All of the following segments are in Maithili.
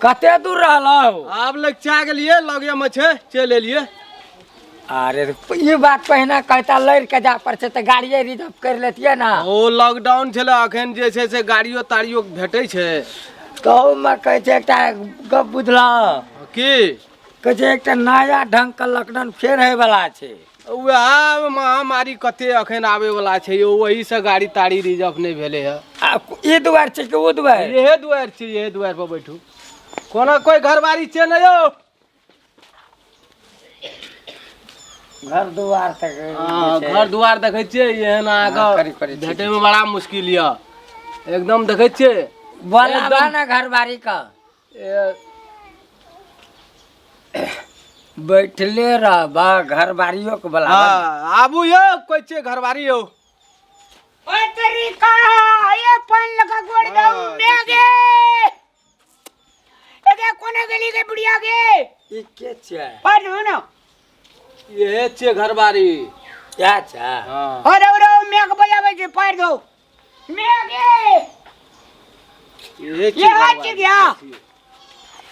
कते दूर रहलौ? आब लग गेलियै, लगे मे छै, चलि एलियै। अरे ई बात पहिने कहता, लड़ि के जा पड़ै छै तऽ गाड़िए रिजर्व करि लेतियै ने। ओ लॉकडाउन छलै, अखन जे छै से गाड़ियो ताड़ियो भेटै छै। तहूमे कहै छै एकटा गप, बुझलह? की? कहै छै एकटा नया ढंगके लॉकडाउन फेर होइवला छै। वएह महामारी कते अखन आबै वाला छै यौ, ओही से गाड़ी ताड़ी रिजर्व नहि भेलै है। आ ई दुआरि छै कि ओ दुआरि? इहे दुआरि छै, इहे दुआरि पर बैठू। कोना कोइ घरवारी छै ने यौ? घर दुआर तक। हँ, घर दुआर देखै छियै एहन। करी- अहाँके करी छी। भेटैमे बड़ा मुश्किल यऽ एकदम, देखै छियै। बोलाबा ने घरवारी के। बैठले रहबा, घरवारियो के बोलाबा। हँ, आबू यौ, कोइ छियै घरवारी यौ? ओए तरीका ये पानि लगा गोड़ दऊ। हाँ, मैं गे एगे कोने गेली गे बुढ़िया गे? ई के छै? पर न। इहे छियै घरवारी। क्या छै? हँ। अरे अरे, मेघ बजाबै छै, पारि दऊ मैं गे। इहे छियै ये घरवारी। छै गया।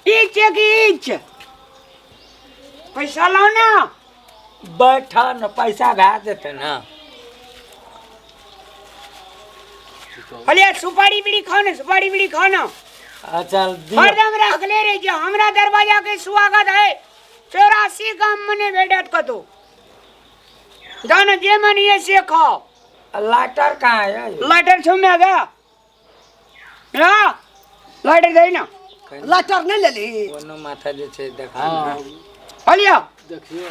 ई छै कि ई छै? पैसा लाओ ना। बैठा न, पैसा भए जेतै ने। अरे सुपारी बीड़ी खाओ ना, सुपारी बीड़ी खाओ ना। अच्छा, दियौ। हरदम रखले रहे छै। हमरा दरवाजा के स्वागत है, 84 गाम मने भेटत कतौ जानो, जे मन ये से खाओ। लाइटर कहाँ है यौ? लाइटर छौ में गया ला लाइटर दे ना। लाइटर नहि लेली? कोनो माथा जे छै देखा। हँ। हलिया। देखियौ।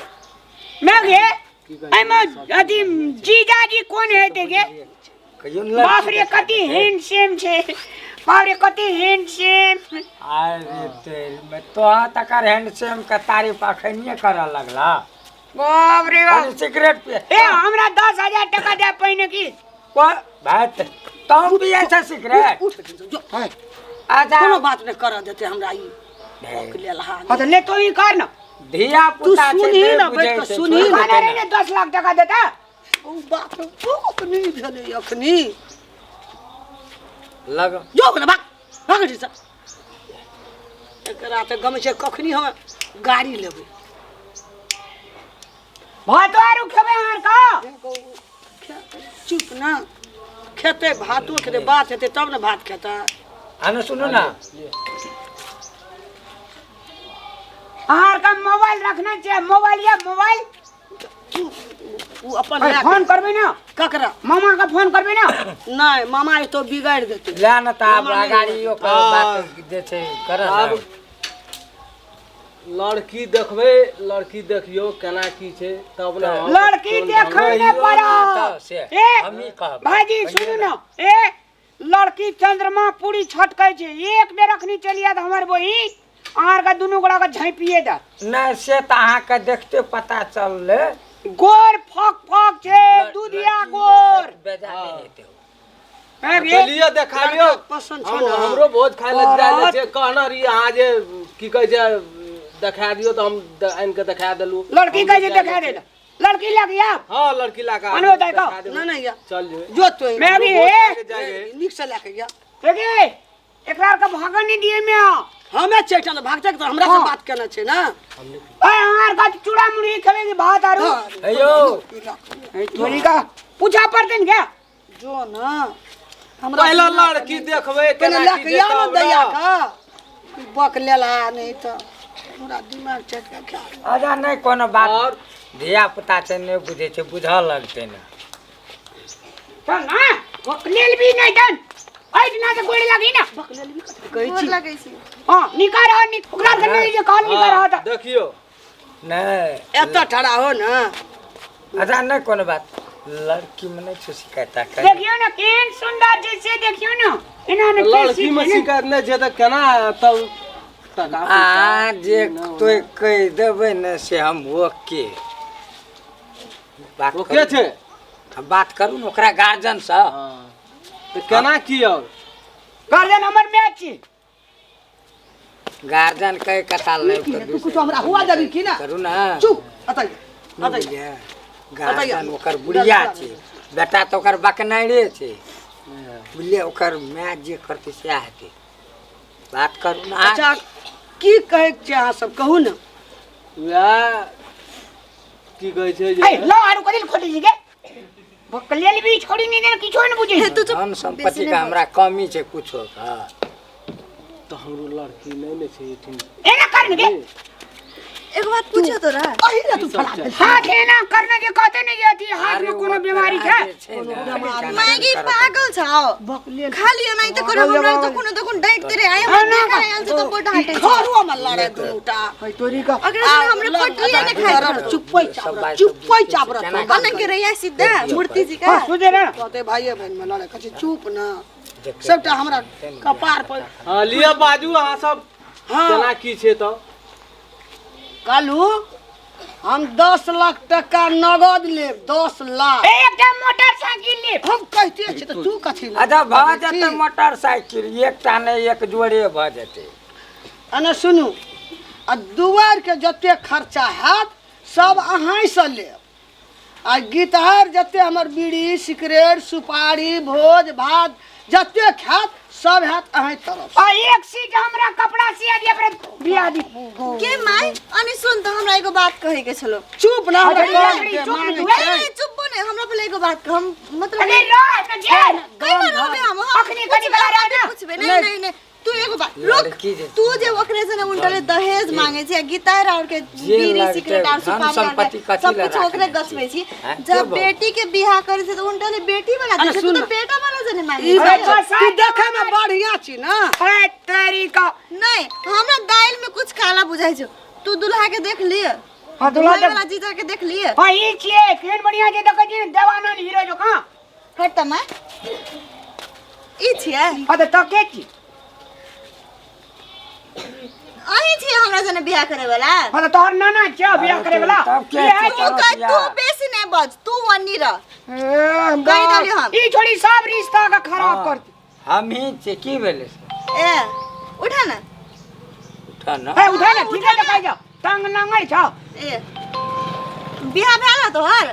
मैं गे की कहै? एमे अथी जीजाजी कोन हेतै गे? कहियो ने। बाप रे, कति हैंडसम छै, बाप रे, कति हैंडसम। अरे तेरी में तो तकर हैंडसम के तारीफ अखनिए करऽ लगला। बाप रे बाप। अरे सिगरेट पिए। ए, हमरा 10,000 टका दे पहिने की। भाई, तू पिए छै सिगरेट? उठ जो। अच्छा। कोनो बात नहि करऽ देतै हमरा ई बक लेल। हाँ तो ले, तो ही कर ना। धिया पुता तू छै, सुनही नहि ने, बुझै बैठ कऽ छै, सुनही छोड़ि ने। देतै कहने रहे ने। ने 10 लाख टका देता। ओ बाप रे, बहुत नहि भेलै अखनी। लग। जो ने, भाग भाग एहिठामसँ। एकरा तऽ गम छै, कखनी हम गाड़ी लेबै। भातो आरू खेबै अहाँ का? चुप ना, खेतै भातो खेतै, बात हेतै तब ने भात खेतै। आ ने सुनू ना। अहाँ का मोबाइल रखना छै? मोबाइल या मोबाइल? ओ अपन अरे लए फोन के- करबै ना। ककरा? मामा का फोन करबै ना। नहि, मामा एतो बिगाड़ि देतै। ले ने तऽ आब मामा नहि। अगाड़ियो के हाँ। बात जे छै कर। आब लड़की देखबै, लड़की देखियौ केना की छै तब ने हम लड़की कोन देखै ढंग- ने पड़त। से ए हमही कहब। भाईजी, सुनू ना, ए लड़की चंद्रमा पूरी छटकै छै। एक बेर अखनी चलि आयत हमर बहिन, अहाँ के दुनू गोड़ा के झाँपिए दे। नहि, से तऽ अहाँके देखते पता चललै। गोर फक फक छै, दुधिया गोर। बेजा नहि हेतै। हैं गे? चलिए, देखा लियौ। पसन्द छौ हम ने? हमरो भोज खाय लए जाय ले छै। कहने रहियै अहाँ जे की कहै छै देखा दियौ, तऽ हम आनि कऽ देखा देलहुँ। लड़की हम कहै छै जाय देखा ले दे, लड़की लग आब। हँ, लड़की ला कऽ अनबो दाइ देखा कऽ। देबै। नहि नहि या। चल जेबै। जो तो। मैं अभी भोज हे खाय के जाय के। नीक से लए के या। देखी, एकरा आर के भागऽ नहि दियै में। हमे चैटल भागतै तऽ हमरा से बात केने छै ने। ओए, अहाँ आर के चूड़ा मुरही खेबै कि भात आरू? हे यौ। तोरी का पूछा पड़तै ने क्या? जो ना, हमरा पहिले लड़की देखबै पहिले केना लए की के छै या ने। तब ने। दैया का बक लेला, नहि तऽ हमरा दिमाग चटका खा। अच्छा, नहि कोनो बात। और धिया पुता छै, नहि बुझै छै, बुझऽ लगतै ने। चल ना, बकलेल भी नहीं तन ऐठ ना से गोड़ लगी ना। कहै छी। लगै छी। हां, निकाल रहा निक ओकरा के नहीं जे काल निकाल रहा था। देखियौ। नहि। एतऽ ठड़ा हो ने। अच्छा, नहि कोनो बात। लड़की में नहि छै शिकायत करी। देखियो ना, केहन सुंदर छै से देखियो ना, एना ने। लड़की में शिकायत नहि छै तऽ केना तब टका आ पैसा जे तो कहि देबै ने से हम ओके बात ओके करू। छै। हम बात करू ने ओकरा गार्जियन से। हँ। तऽ केना की और गार्जियन हमर मैच छी। गार्जियन कहि कथा नहि। तू कुछो हमरा हुआ देबी की ना? करू ना। चुप, अतै नहि अतै। बुझलियै? गार्जियन ओकर बुढ़िया छै, बेटा तऽ ओकर बकनाइरे छै, बुझलियै? ओकर माय जे करतै सएह हेतै। बात करू ने। अच्छा। की कहै के छै अहाँ सब कहू ने वएह की कहै छै जे ए लो आरु कथी खोटी छी गे बकलेल भी छोड़ी नहीं देना किछो ने बुझे हे तू चुप धन संपत्ति के हमरा कमी छै कुछो के तऽ हमरो लड़की नहि ने छै एहिठाम एना कर ने गे एगो बात पूछो तोरा अही ने तू फला देल हाथ एना करने जे कहते नहीं जे अथी हाथ में कोनो बीमारी छै मायगी पागल छौ बकलेल खाली एनाहिते करे हमरा तो कोनो तो कोनो डांटते रहे आइ हम देखा आयल छै तो बोट हटे छै घरो में लड़े दूटा है तोरी का अकरा से हमरे पटरिया ने खाइ रहल। चुप्पै चाप चुप्पै चाप रह कना के रहिया सीधा मूर्ति जी का हां सुझे ना कहते भाइये बहन में लड़े कहै छै चुप ना सबटा हमरा कपार पर हँ लिअ बाजू अहाँ सब हाँ। केना की छै तऽ कालू हम 10 लाख टका नगद लेब 10 लाख एकटा मोटरसाइकिल ले हम कहते छी तऽ तू कथी लेब? अच्छा भऽ जेतै मोटरसाइकिल एकटा नहि एक जोड़े भऽ जेतै आ ने सुनू आ दुआरिके जते खर्चा हैत सब अहाँसँ लेब आ गीतहार जते हमर बीड़ी सिगरेट सुपारी भोज भात जते खायत सब हैत अहीं तरफ आ एक सीट हमरा कपड़ा सिया दिया पर बिया दी के माय अनि सुन त हमरा एगो बात कहे के छलो चुप ना हमरा अरे काम लकड़ी के चुप मांगे तू, छै। ए, चुप ने हमरा पहिले एगो बात कह हम मतलब अरे रह न जे कहिना रहबे हम हम अखनी कनी कला रह ना पूछबे नहीं नहीं नहीं तू एगो बात रुक लड़की जे- तू जे ओकरे से ने उल्टले दहेज मांगे छै गीता और के जे बीड़ी लगतै, सिगरेट और धन सुपारी संपत्ति और कथी सब लए कुछ ओकरे राखने गछबै छी हैं? के जब बाबू? बेटी के बियाह करे छै त उल्टले बेटी वाला अरे दै छै सुन तू तो ना। बेटा वाला से ने मांगे ई छै। बात बस तू देखे में बढ़िया छी ना अरे तेरी का नहीं हमरा दाल में कुछ काला बुझाइ छै तू दुल्हा के देख लिए हाँ, दुल्हा दुल्हा देख- वाला जीजा के देख लिए हां ई छिए केहन बढ़िया जे देखै छी देवानंद हीरो जो कहां हट त मैं ई छियै हां त तके छी अहीं छियै हमरा जने बियाह करे वाला हां त तोहर नाना छियो बियाह करे वाला तब के ई है तू कह तू बेसी नहीं बज तू वन्नी रह कहि देली हम ई छोड़ी सब रिश्ता का खराब कर दी हम ही छियै की भेलै से ए उठा ना उठा ना ए उठा ना ठीक है देखै जा तंग नंगै छौ ए बियाह भेल है तोहर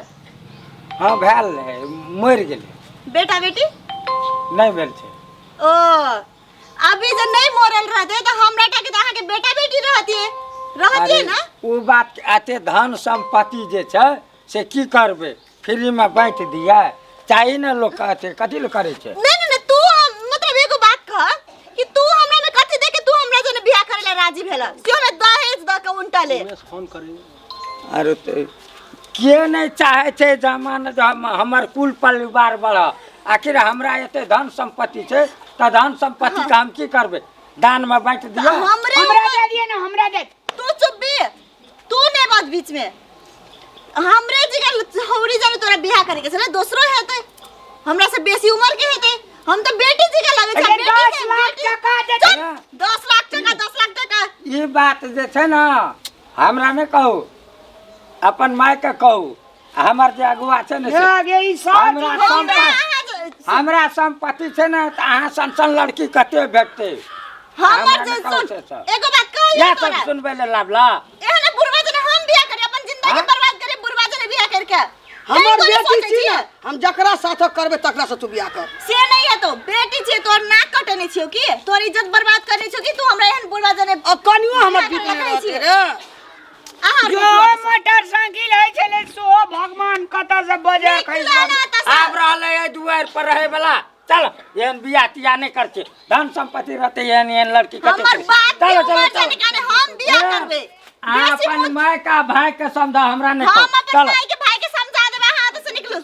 हँ भेल रहै मरि गेलै बेटा बेटी नहि भेल छै ओ अभी जे नहीं मरल रहते तो हमरा टा के तो अहाँके बेटा बेटी रहतिए रहतिए अरे, ना ओ बात एते धन सम्पत्ति जे छै से की करबै फ्रीमे बाँटि दियै चाही ने लोक अथी कथी लए करै छै नहीं नहीं नहीं तू मतलब एगो बात कह कि तू हमरा में कथी देखे तू हमरा जने बियाह करे ला राजी भेला सेहो में दहेज द के उल्टा ले उमेश फोन करी अरे तऽ के नहि चाहै छै जमाना जे हमर कुल परिवार बढ़ आखिर हमरा एते धन सम्पत्ति छै तऽ धन सम्पत्तिके हम की करबै दानमे बाँटि दिअ हमरे हमरा उमर- दे दिए ना हमरा दे तू चुप बे तू नहीं बात बीच में हमरे जिगर हौरी जाने तोरा बियाह करे के छले दोसरो हेतै हमरा से बेसी उम्र के हेतै हम तो बेटी जिगर लगे छै अरे बेटी 10 से लाख बेटी- टका दे चुप 10 लाख टका 10 लाख टका ई बात जे छै ने हमरा नहि कहू अपन मायके कहू आ हमर जे अगुआ छै ने से गे गे ई सब हमरा चीज हमरा सम्पत्ति अहाँ जे- हमरा सम्पत्ति छै ने तऽ अहाँ सन सन लड़की कते भेटतै हमर हमरा जे नहि कहू सुन से सब। एगो बात कहलियै इएह सब तोरा सुनबै लए लाबला एहन बुढ़वा जने हम बियाह करे अपन जिंदगी हाँ? बर्बाद करे बुढ़वा जने बियाह करके हमर कहीं तो नहीं बेटी सोचै छी छियै। ने हम जकरा साथ करबै तकरा से तू बियाह कर से नहीं है तो बेटी छियै तोर नाक कटने छियौ की तोर इज्जत बर्बाद करने छियौ की तू हमरा एहन बुढ़वा जने अब कनियो हमर बियाह ठीक करे नहि ला कहै रहतै छियै। रे अहाँ जो मोटरसाइकिल है छले सो भगवान कतऽ से बजा खै निकला ना एतऽ से। आब रहलै एहि दुआरि पर रहै वला चल एहन बियाह तियाह नहि करतै धन संपत्ति रहतै एहन एहन लड़की कते हमर बाप के चलो चलो उमर चलो जाने काने हम बियाह ए, करबै अहाँ बेसी अपन मुँह- माय का भाई के समझा हमरा नहि हम कहू अपन चलो माय के भाई के समझा देबै हाथ से निकलू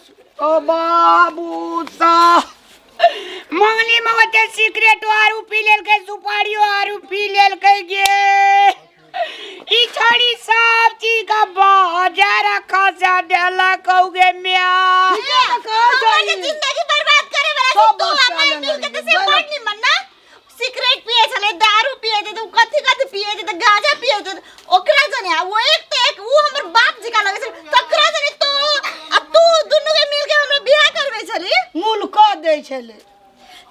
ओ बाबू सा मंगली मगते सिगरेट आरू पी लेलकै सुपारियो आरू पी लेलकै गे ई छड़ी सब चीज का बाजार खसा देलक गे म्या हमर जे जिंदगी बर्बाद करे वाला छै सब तू बात आ मैं चालू मिल के रही। त से बड़ निमन ना सिगरेट पिए छले दारू पिए छले त कथी कथी पिए छले त गांजा पिए छले ओकरा जने आ वो एक त एक वो हमर बाप जी का लगे छले तकरा जने तो आ तू दुनू के मिल के हमरा बियाह करबे छली मूल कऽ दै छलै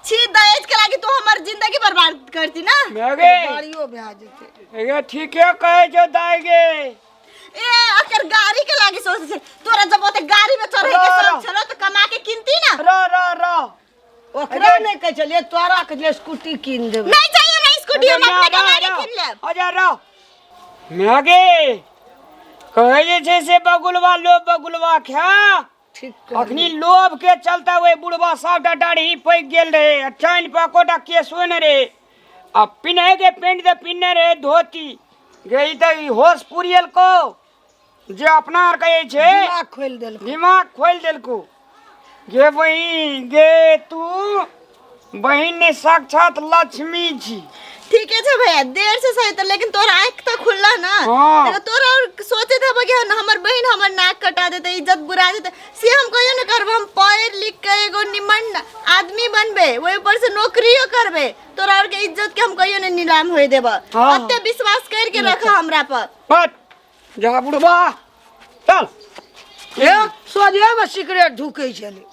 छी दहेज के लागी तू हमर जिंदगी बर्बाद करती ना गे गाड़ियो भए जेतै गे ठीके कहै छौ दाइ गे ए अकर गाड़ी के लागी सोचै छै तोरा जब ओते गाड़ी में चढ़े के र, र। शौक छलो त कमा के किनती ना र र र ओकरा नहि कहै छलियै तोरा के जे स्कूटी कीन देबै नहीं चाहिए हमरा स्कूटी हम अपने कमा के किन लेब हाजर रह। मागे कहै जे छै से बगुलवा लोभ बगुलवा खा। ठीक। अखनी लोभ के चलते ओहि बुढ़वा सबटा दाढ़ी पैक गेल रहे आ चानि पर एकोटा केशो नहि रहे आ पिन्है के पेंट तऽ पिन्हने रहे धोती गे। ई तऽ ई होश पुरियलको जे अपना आर कहै छै दिमाग खोलि देलक। दिमाग खोलि देलको। गे बहिन, गे तू बहिन ने साक्षात लक्ष्मी छी। ठीके छै भैया, देर से सही तऽ, लेकिन तोरा आँख तऽ खुलला ना। हाँ। देखो, तोरा और सोचे थे कि हमर बहिन हमर नाक कटा देते, इज्जत बुरा देते, से हम कहियो न करब। हम पढ़ लिख के एगो निमन आदमी बनबे, ओहि ऊपर से नौकरियो करबे। तोरा और के इज्जत के हम कहियो न नीलाम होए देब। हाँ। अते विश्वास करके रख हमरा पर। हट जा बुढ़बा, चल। ए सोझे में सिगरेट ढुकै छलै।